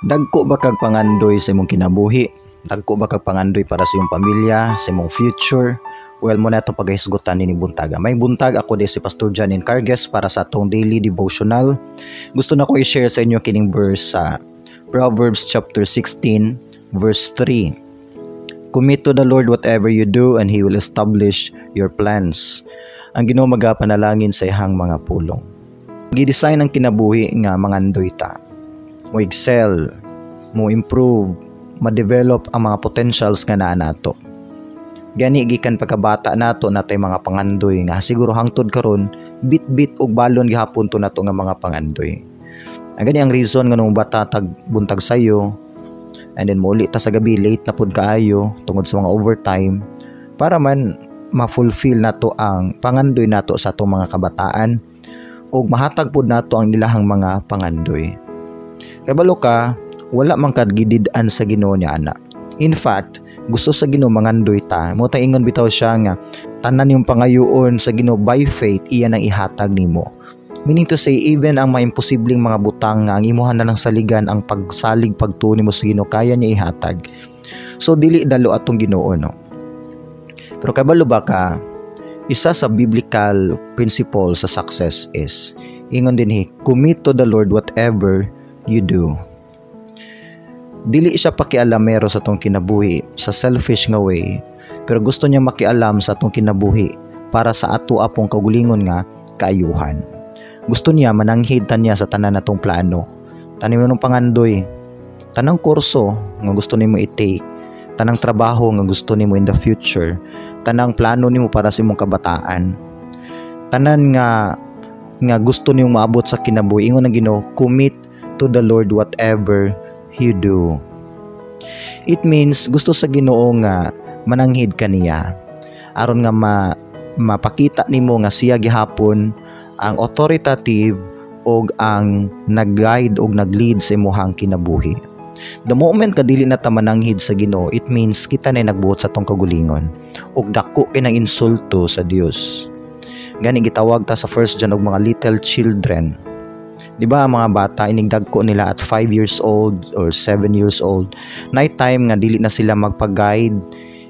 Dagko ba kag pangandoy sa imong kinabuhi? Dagko ba kag pangandoy para sa imong pamilya, sa imong future? Well, mao na atong paghisgutan nining buntaga. Maayong buntag, ako diay si Pastor John Encargues para sa atong daily devotional. Gusto nako i-share sa inyo kining verse sa Proverbs chapter 16 verse 3. "Commit to the Lord whatever you do, and He will establish your plans." Ang Ginoo magapanalangin sa iyang mga pulong. Gidesign ang kinabuhi nga mangandoy ta, mo excel, mo improve, ma-develop ang mga potentials nga naa nato. Gani gikan pagkabata nato natay mga pangandoy nga siguro hangtod karon bit-bit og balon gihapon to nato nga mga pangandoy. Ang gani ang reason nga nung bata tag buntag sayo and then mouli ta sa gabi, late na pud kaayo tungod sa mga overtime, para man ma-fulfill nato ang pangandoy nato sa atong mga kabataan ug mahatag pud nato ang ilahang mga pangandoy. Kabalo ka, wala man ka gidid-an sa Ginoo niya ana. In fact, gusto sa Ginoo mangandoy ta. Mao tang ingon bitaw siya nga tanan yung pangayoon sa Ginoo by faith, iya nang ihatag nimo. Meaning to say, even ang mga imposibleng mga butang nga ang imuha na lang saligan ang pagsalig, pagtuo nimo sa Ginoo, kaya niya ihatag. So dili dalo atong Ginoo, no. Pero kabalo ba ka, isa sa biblical principle sa success is ingon dinhi, "Commit to the Lord whatever you do." Dili siya pakialamero sa atong kinabuhi sa selfish nga way, pero gusto niya makialam sa atong kinabuhi para sa ato apong kaugalingon nga kaayuhan. Gusto niya mananghid ta niya sa tanan natong plano. Tanan mo ng pangandoy, tanang kurso nga gusto nimo i-take, tanang trabaho nga gusto nimo in the future, tanang plano nimo para sa imong kabataan. Tanan nga nga gusto nimo maabot sa kinabuhi, ingon ang Ginoo, "Commit to the Lord whatever you do." It means gusto sa Ginoo nga mananghid kaniya aron nga mapakita nimo nga siya gihapon ang authoritative og ang nag-guide og nag-lead sa imuhang kinabuhi. The moment ka dili na ta mananghid sa Ginoo, it means kita na nagbuot sa atong kaugalingon ug dako kay nang insulto sa Dios. Gani gitawag ta sa First John og mga little children. Di ba ang mga bata, inig dagko nila at 5 years old or 7 years old, night time nga dili na sila magpa-guide,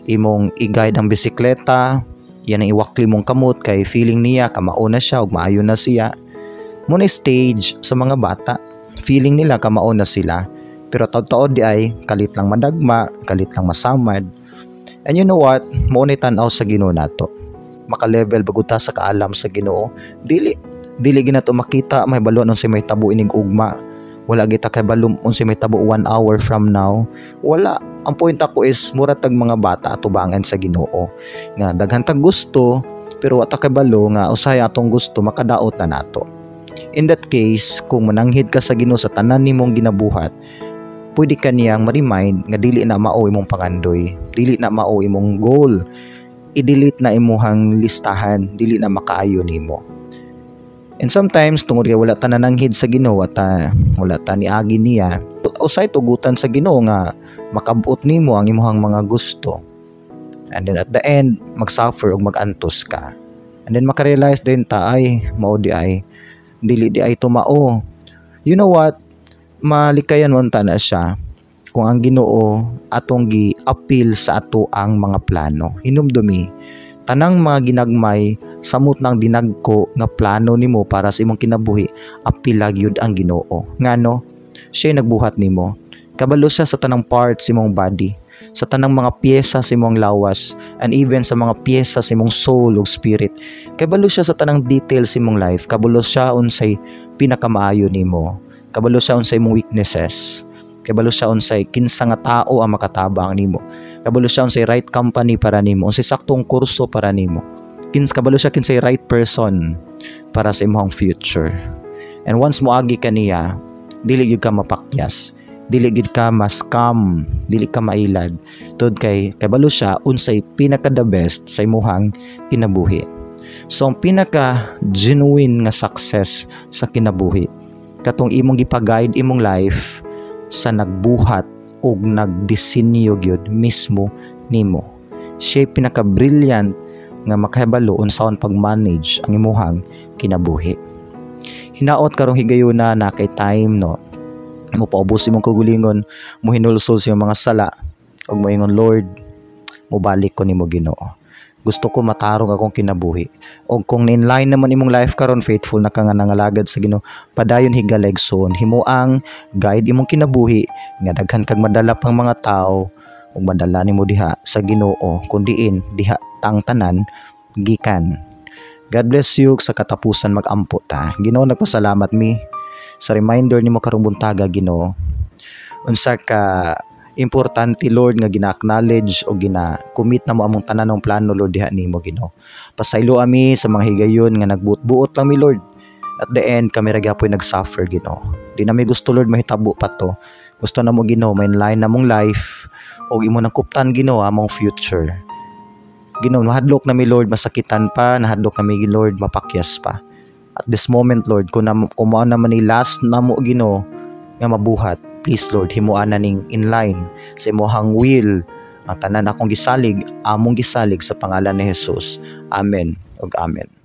imong i-guide ang bisikleta, yan ang iwakli mong kamot kay feeling niya kamao na siya ug maayo na siya. Mao na stage sa mga bata. Feeling nila kamao na sila. Pero taod-taod di ay kalit lang madagma, kalit lang masamad. And you know what? Mao ni tan-aw sa Ginoo nato. Maka-level ba gud ta sa kaalam sa Ginoo? Dili dili ginato makita, mahibalo unsay mahitabo inig ugma. Wala kita kabalo unsay mahitabo one hour from now. Wala. Ang point ako is mura tag mga bata atubangan sa Ginoo nga daghan tag gusto, pero wa ta kabalo nga usahay atong gusto makadaot na nato. In that case, kung mananghid ka sa Ginoo sa tanan nimong ginabuhat, pwede ka niyang ma-remind nga dili na mao imong pangandoy, dili na mao imong goal, i-delete na imuhang listahan, dili na makaayo nimo. And sometimes tungod kay wala ta nananghid sa Ginoo at wala ta niagi niya, usay tugutan sa Ginoo nga makabot nimo ang imuhang mga gusto. And then at the end, mag-suffer ug mag-antos ka. And then makarealize din ta, "Ay, mao di ay dili di ay tumao." You know what? Malikayan mo ta na siya kung ang Ginoo atong gi-appeal sa ato ang mga plano. Hinumdumi, tanang mga ginagmay samot ng dinagko nga plano nimo para sa imong kinabuhi, apila gyud ang Ginoo. Ngano? Siya nagbuhat nimo. Kabalo siya sa tanang parts sa imong body, sa tanang mga pyesa sa imong lawas, and even sa mga pyesa sa imong soul ug spirit. Kabalo siya sa tanang details sa imong life. Kabalo siya unsay pinakamaayo nimo. Kabalo siya unsay imong weaknesses. Kabalo siya unsay kinsa nga tao ang makatabang nimo. Kabalo siya unsay right company para nimo, unsay saktong kurso para nimo. Kabalo siya kinsay right person para sa imong future. And once moagi ka niya, dili gyud ka mapakyas, dili gyud ka ma-scam, dili ka mailad. Tungod kay kabalo siya unsay pinaka the best sa imuhang kinabuhi. So ang pinaka genuine nga success sa kinabuhi, katong imong gipa-guide imong life sa nagbuhat og nagdisenyo gyud mismo nimo. Siya pinaka brilliant nga makahibalo unsaon pag-manage ang imuhang kinabuhi. Hinaot karong higayuna na kay time, no. Mo paubos imong kaugalingon, mohinulsol sa imong mga sala ug moingon, "Lord, mobalik ko nimo, Ginoo. Gusto ko matarong akong kinabuhi." Og kung inline naman imong life karon, faithful na ka nga nangalagad sa Ginoo, padayon, higala, igsoon. Himuang guide imong kinabuhi nga daghan kag madala pang mga tao ug madala nimo diha sa Ginoo kun diin diha tang tanan gikan. God bless you. Sa katapusan, magampo ta. Ginoo, nagpasalamat mi sa reminder nimo karong buntaga, Ginoo. Unsa ka importante, Lord, nga gina-acknowledge o gina-commit namo among tanan ng plano, Lord, diha nimo, Ginoo. Pasaylo ami sa mga higayon nga nagbuot-buot lang mi, Lord. At the end, kami ra gyapoy nag-suffer, Ginoo. Di nami gusto, Lord, mahitabo pa to. Gusto namo, Ginoo, may line namong life og imo nang kuptan, Ginoo, among future. Ginoo, mahadlok nami, Lord, masakitan pa, nahadlok nami, Lord, mapakyas pa. At this moment, Lord, kung mao naman ni last namo, Ginoo, nga mabuhat, please, Lord, himuan na ning inline sa imong will ang tanan akong gisalig, among gisalig sa pangalan ni Jesus. Amen ug amen.